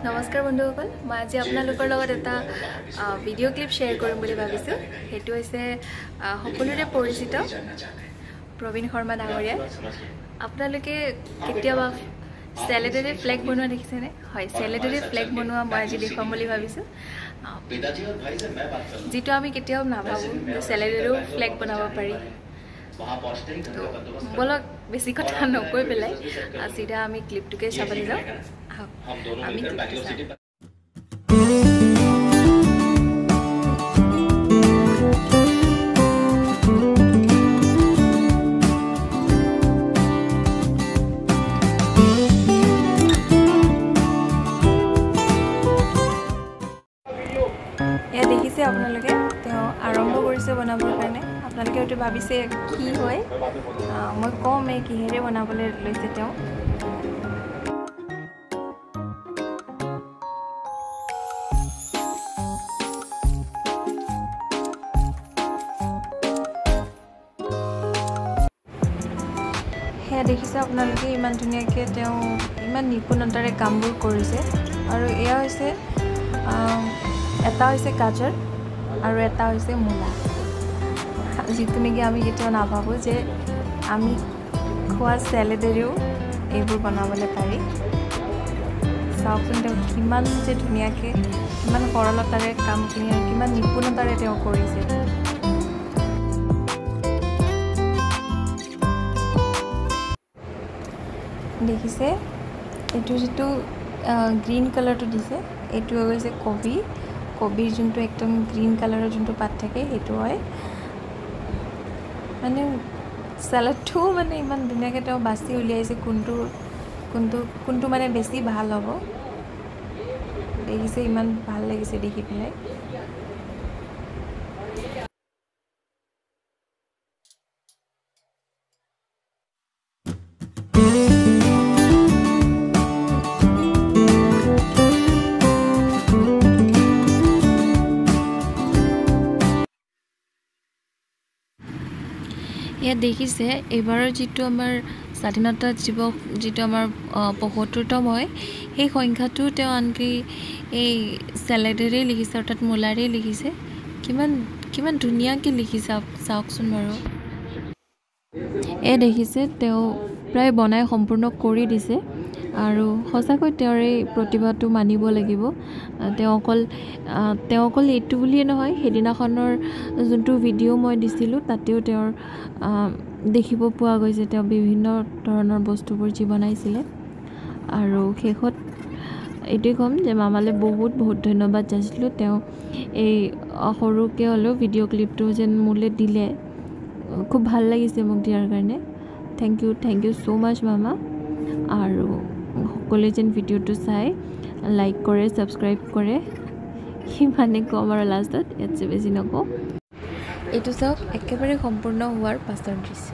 নমস্কাৰ বন্ধুসকল, মই আজি আপোনালোকৰ লগত এটা ভিডিঅ' ক্লিপ শ্বেয়াৰ কৰিম বুলি ভাবিছোঁ। সেইটো হৈছে সকলোৰে পৰিচিত প্ৰবীণ শৰ্মা ডাঙৰীয়া। আপোনালোকে কেতিয়াবা চেলেডেৰে ফ্লেগ বনোৱা দেখিছেনে? হয়, চেলেডেৰে ফ্লেগ বনোৱা মই আজি দেখুৱাম বুলি ভাবিছোঁ, যিটো আমি কেতিয়াও নাভাবোঁ যে চেলেডেৰেও ফ্লেগ বনাব পাৰি। বলক, বেছি কথা নকৈ পেলাই চিধা আমি ক্লিপটোকে চাবলৈ যাওঁ। আহক আমি ক্লিপটো চাওঁ। এয়া দেখিছে আপোনালোকে, তেওঁ আৰম্ভ কৰিছে বনাবৰ কাৰণে। আপোনালোকে হয়তো ভাবিছে কি হয়, মই ক'ম এই কিহেৰে বনাবলৈ লৈছে তেওঁ। সেয়া দেখিছে আপোনালোকে, ইমান ধুনীয়াকৈ তেওঁ ইমান নিপুণতাৰে কামবোৰ কৰিছে। আৰু এয়া হৈছে, এটা হৈছে গাজৰ আৰু এটা হৈছে মূলা, যিটো নেকি আমি কেতিয়াও নাভাবোঁ যে আমি খোৱা চেলেডেৰেও এইবোৰ বনাবলৈ পাৰি। চাওকচোন তেওঁ কিমান যে ধুনীয়াকৈ, কিমান সৰলতাৰে কামখিনি আৰু কিমান নিপুণতাৰে তেওঁ কৰিছে। দেখিছে এইটো যিটো গ্ৰীণ কালাৰটো দিছে, এইটো হৈ গৈছে কবি। কবিৰ যোনটো একদম গ্ৰীণ কালাৰৰ যোনটো পাত থাকে সেইটো হয়। মানে চালাডটোও মানে ইমান ধুনীয়াকৈ তেওঁ বাছি উলিয়াইছে কোনটো কোনটো কোনটো মানে বেছি ভাল হ'ব। দেখিছে ইমান ভাল লাগিছে দেখি পেলাই। ইয়াত দেখিছে এইবাৰৰ যিটো আমাৰ স্বাধীনতা দিৱস, যিটো আমাৰ ৭৫তম হয়, সেই সংখ্যাটো তেওঁ আনকি এই চেলেডেৰেই লিখিছে, অৰ্থাৎ মূলাৰেই লিখিছে। কিমান কিমান ধুনীয়াকৈ লিখিছে চাওকচোন বাৰু। এই দেখিছে তেওঁ প্ৰায় বনাই সম্পূৰ্ণ কৰি দিছে। আৰু সঁচাকৈ তেওঁৰ এই প্ৰতিভাটো মানিব লাগিব। তেওঁ অকল এইটো বুলিয়ে নহয়, সেইদিনাখনৰ যোনটো ভিডিঅ' মই দিছিলোঁ তাতেও তেওঁৰ দেখিব পোৱা গৈছে তেওঁ বিভিন্ন ধৰণৰ বস্তুবোৰ যি বনাইছিলে। আৰু শেষত এইটোৱে ক'ম যে মামালৈ বহুত বহুত ধন্যবাদ যাচিলোঁ। তেওঁ এই সৰুকৈ হ'লেও ভিডিঅ' ক্লিপটো যেন মোলৈ দিলে, খুব ভাল লাগিছে মোক দিয়াৰ কাৰণে। Thank you so মাছ মামা। আৰু সকলোৱে যেন ভিডিঅ'টো চাই লাইক কৰে, ছাবস্ক্ৰাইব কৰে, সিমানে ক'ম আৰু লাষ্টত, ইয়াতছে বেছি নকওঁ। এইটো চাওক একেবাৰে সম্পূৰ্ণ হোৱাৰ পাছৰ দৃশ্য।